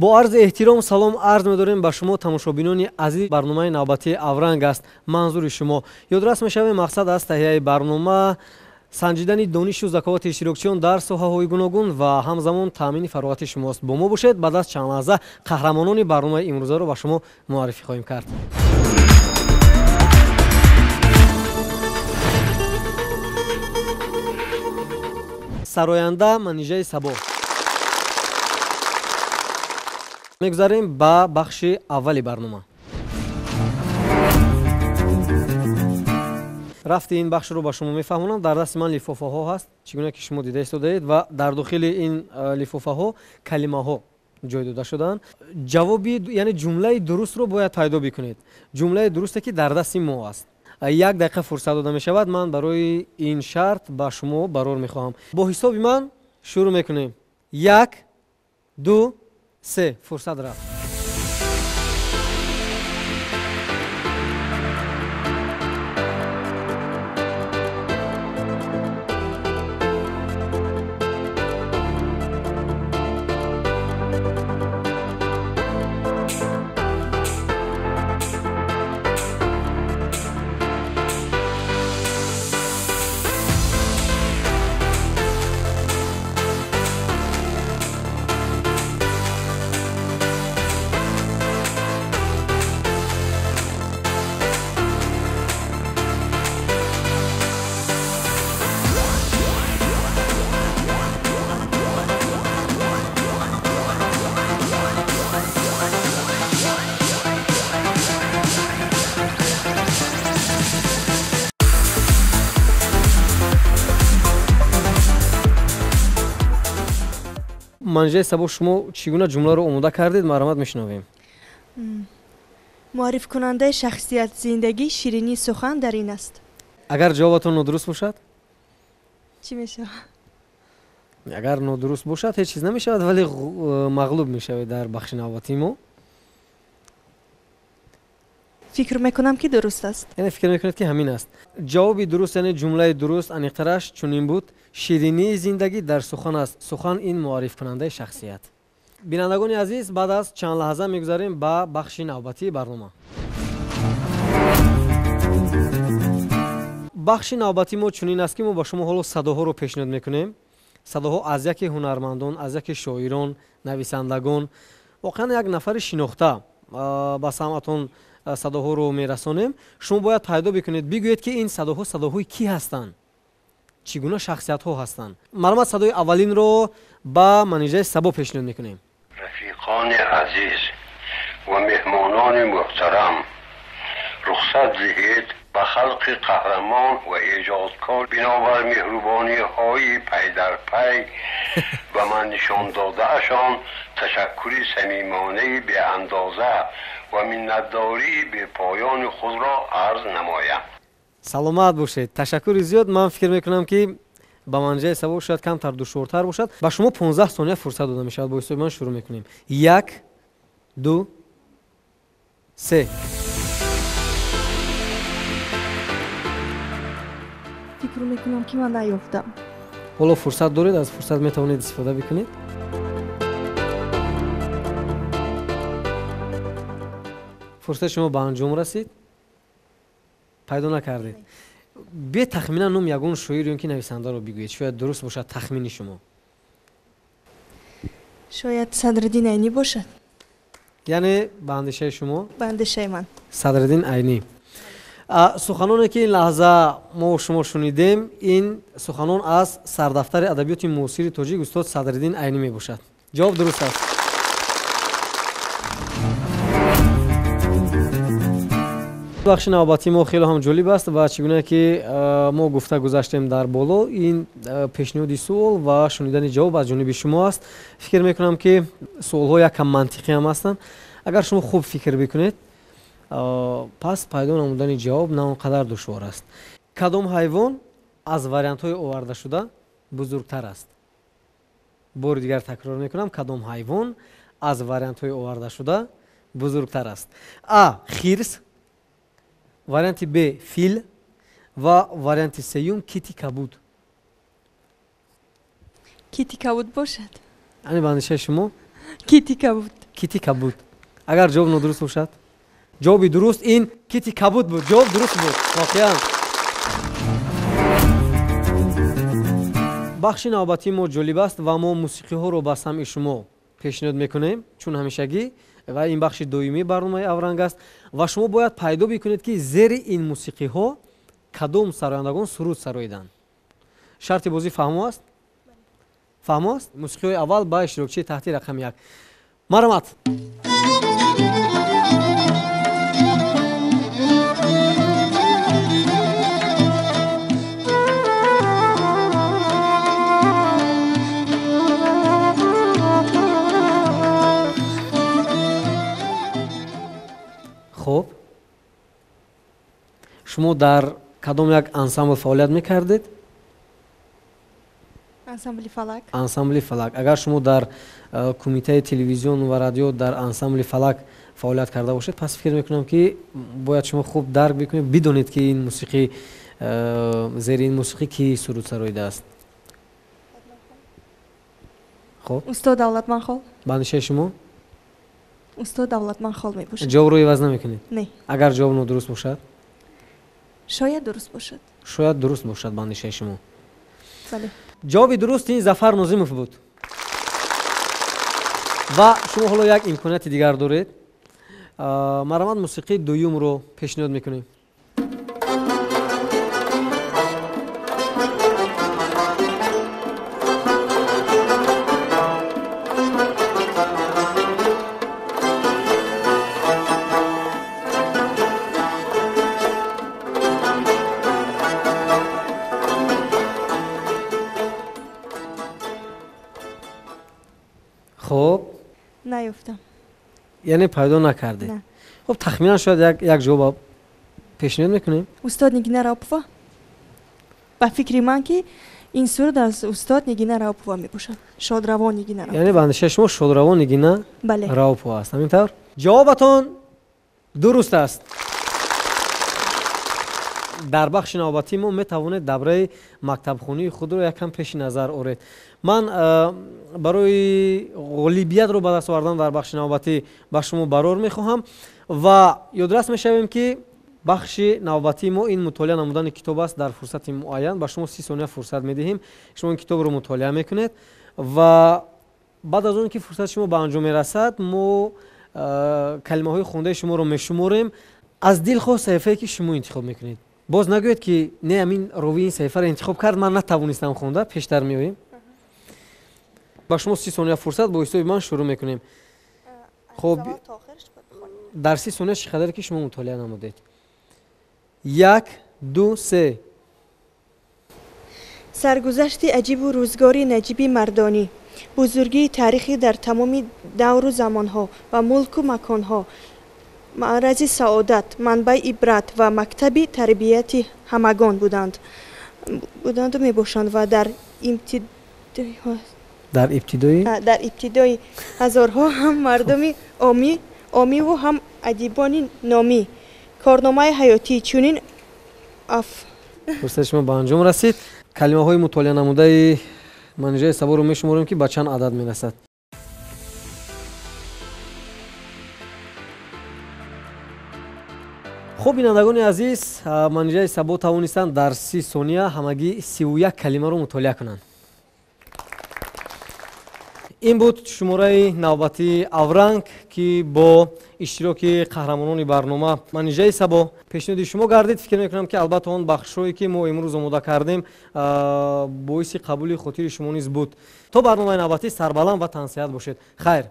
Бо арзи эҳтиром салом арз медорем ба шумо, тамошобинони азиз. Барномаи навбатии Авранг аст манзури шумо. Ёдрас мешавем, мақсад аз таҳияи барнома санҷидани донишу заковати иштирокчиён дар соҳаҳои гуногун ва ҳамзамон таъмини фароғати шумост. Бо мо бошед, баъд аз чанд лаҳза қаҳрамонони барномаи имрӯзаро ба шумо муаррифӣ хоҳем кард. Сароянда Манижаи Сабо. Мегузарем ба бахши аввали барнома. Рафти ин бахшро ба шумо мефаҳмонам. Дар дасти ман лифофаҳо ҳаст, чӣ гуна ки шумо дида истодаед, ва дар дохили ин лифофаҳо калимаҳо ҷой дода шудаанд. Ҷавоби, яъне ҷумлаи дурустро бояд пайдо бикунед. Ҷумлаи дурусте ки дар дасти мо аст. Як дақиқа фурсат дода мешавад. Ман барои ин шарт ба шумо барор мехоҳам. Бо ҳисоби ман шурӯъ мекунем. 1, 2, 3. Фурсат рафт. Манижаи Сабо, шумо чӣ гуна ҷумларо омода кардед? Марҳамат, мешунавем. Муаррифкунандаи шахсият, зиндагӣ, ширинии сухан дар ин аст. Агар ҷавобатон нодуруст бошад? Чӣ мешавад? Агар нодуруст бошад, ҳеҷ чиз намешавад, вале мағлуб мешавед дар бахши навбатии мо. Фикр мекунам, ки дуруст аст. Яъне фикр мекунед, ки ҳамин аст. Ҷавоби дуруст, яъне ҷумлаи дуруст, аниқтараш чунин буд: ширинии зиндагӣ дар сухан аст. Сухан ин муаррифкунандаи шахсият. Бинандагони азиз, баъд аз чанд лаҳза мегузарем ба бахши навбатии барнома. Бахши навбатии мо чунин аст, ки мо ба шумо ҳоло садоҳоро пешниҳод мекунем. Садоҳо аз яке ҳунармандон, аз яке шоирон, нависандагон, воқеан як нафари шинохта ба самъатон садоҳоро мерасонем. Шумо бояд пайдо бикунед, бигӯед, ки ин садоҳо садоҳои кӣ ҳастанд, чӣ гуна шахсиятҳо ҳастанд. Марҳамат, садои аввалинро ба Манижаи Сабо пешниҳод мекунем. Рафиқони азиз ва меҳмонони муҳтарам, рухсат диҳед ба халқи қаҳрамон ва эҷодкор бинобар меҳрубониҳои пайдарпай ба ман нишон додаашон ташаккури самимонаи беандоза ва миннатдории бепоёни худро арз намоям. Саломат бошед, ташаккури зиёд. Ман фикр мекунам, ки ба Манижаи Сабо шояд камтар душвортар бошад. Ба шумо 15 сония фурсат дода мешавад. Бо ҳисоби ман шурӯъ мекунем. 1, 2, 3. Фикр мекунам, ки ман наёфтам. Ҳоло фурсат доред, аз фурсат метавонед истифода бикунед. Фурсати шумо ба анҷом расид, пайдо накардед. Бе тахминан ном ягон шоир ё ки нависандаро бигӯед, шояд дуруст бошад тахмини шумо. Шояд Садриддин Айнӣ бошад. Яъне ба андешаи шумо? Ба андешаи ман. Садриддин Айнӣ. Суханоне ки ин лаҳза мо шумо шунидем, ин суханон аз сардафтари адабиёти муосири тоҷик устод Садриддин Айнӣ мебошад. Ҷавоб дуруст аст. Бахши навбатии мо хеле ҳам ҷолиб аст ва чӣ гуна ки мо гуфта гузаштем дар боло, ин пешниҳоди суол ва шунидани ҷавоб аз ҷониби шумо аст. Фикр мекунам, ки суолҳо якам мантиқӣ ҳам ҳастанд. Агар шумо хуб фикр бикунед, пас пайдо намудани ҷавоб на он қадар душвор аст. Кадом ҳайвон аз вариантҳои овардашуда бузургтар аст? Бори дигар такрор мекунам, кадом ҳайвон аз вариантҳои овардашуда бузургтар аст? А, хирс, варианти Б, фил ва варианти сеюм, кити кабуд. Кити кабуд бошад. Ани ба андешаи шумо? Кити кабуд. Кити кабуд. Агар ҷавоб нодуруст бошад? Ҷавоби дуруст ин кити кабуд буд. Ҷавоб дуруст буд. Воқеан. Бахши навбатии мо ҷолиб аст ва мо мусиқиҳоро ба самъи шумо пешниҳод мекунем, чун ҳамешагӣ ва ин бахши доимии барномаи Авранг аст ва шумо бояд пайдо бикунед, ки зери ин мусиқиҳо кадом сарояндагон суруд сароиданд. Шарти бозӣ фаҳмо аст? Фаҳмо аст? Мусиқиҳои аввал ба иштирокчии таҳти рақами 1. Марҳамат. Хуб, шумо дар кадом як ансамбл фаъолият мекардед? Ансамбли Фалак. Ансамбли Фалак. Агар шумо дар кумитаи телевизион ва радио дар ансамбли Фалак фаъолият карда бошед, пас фикр мекунам, ки бояд шумо хуб дарк бикунед, бидонед, ки ин мусиқӣ, зери ин мусиқӣ ки суруд сароидааст. Хуб, Устод Давлатманхол. Ба андешаи шумо? Устод Давлатманхол мебошад. Ҷавобро иваз намекунед? Не. Агар ҷавоб нодуруст бошад? Шояд дуруст бошад. Шояд дуруст бошад ба андешаи шумо. Бале. Ҷавоби дуруст ин Зафар Нозимов буд. Ва шумо ҳоло як имконияти дигар доред. Марҳамат, мусиқии дуюмро пешниҳод мекунем. Хуб, Наёфтам. Яъне пайдо накардед? Не. Хуб, тахминан шояд як ҷавоб пешниҳод мекунем. Устод Нигина Раупова. Ба фикри ман, ки ин суруд аз устод Нигина Раупова мебошад. Шодравон Нигина Раупова. Яъне ба андешаи шумо шодравон Нигина Бале. Раупова аст, ҳамин тавр? Ҷавобатон дуруст аст. Дар бахши навбатии мо метавонед давраи мактабхонии худро якам пеши назар оред. Ман барои ғолибиятро ба даст овардан дар бахши навбатӣ ба шумо барор мехоҳам ва ёдрас мешавем, ки бахши навбатии мо ин мутолиа намудани китоб аст. Дар фурсати муайян ба шумо 30 сония фурсат медиҳем, шумо ин китобро мутолиа мекунед ва баъд аз он ки фурсати шумо ба анҷом мерасад, мо калимаҳои хондаи шуморо мешуморем аз дилхоҳ саҳифае, ки шумо интихоб мекунед. Боз нагӯед, ки не, амин ровии ин саҳифаро интихоб кард, ман натавонистам хонда. Пештар меоем, ба шумо 30 сония фурсат, бо ҳисоби ман шурӯъ мекунем. Хуб, дар 30 сония чӣ қадаре ки шумо мутолиа намудед. 1, 2, 3. Саргузашти аҷибу рӯзгори наҷиби мардонӣ, бузургии таърихӣ дар тамоми давру замонҳо ва мулку маконҳо, маърази саодат, манбаи ибрат ва мактаби тарбияти ҳамагон буданду мебошанд ва дар Дар ибтидои дар ибтидои ҳазорҳо ҳам мардуми омиву ҳам адибони номӣ корномаи ҳаётӣ чунин аф Фурсати шумо ба анҷом расид. Калимаҳои мутолиа намудаи Манижаи Саборо мешуморем, ки ба чанд адад мерасад. Хуб, бинандагони азиз, Манижаи Сабо тавонистанд дар 30 сония ҳамагӣ 31 калимаро мутолиа кунанд. Ин буд шумораи навбатии Авранг, ки бо иштироки қаҳрамонони барнома Манижаи Сабо пешниҳоди шумо гардид. Фикр мекунам, ки албатта он бахшҳое, ки мо имрӯз омода кардем, боиси қабули хотири шумо низ буд. То барномаи навбатӣ сарбаланд ва тансиҳат бошед. Хайр.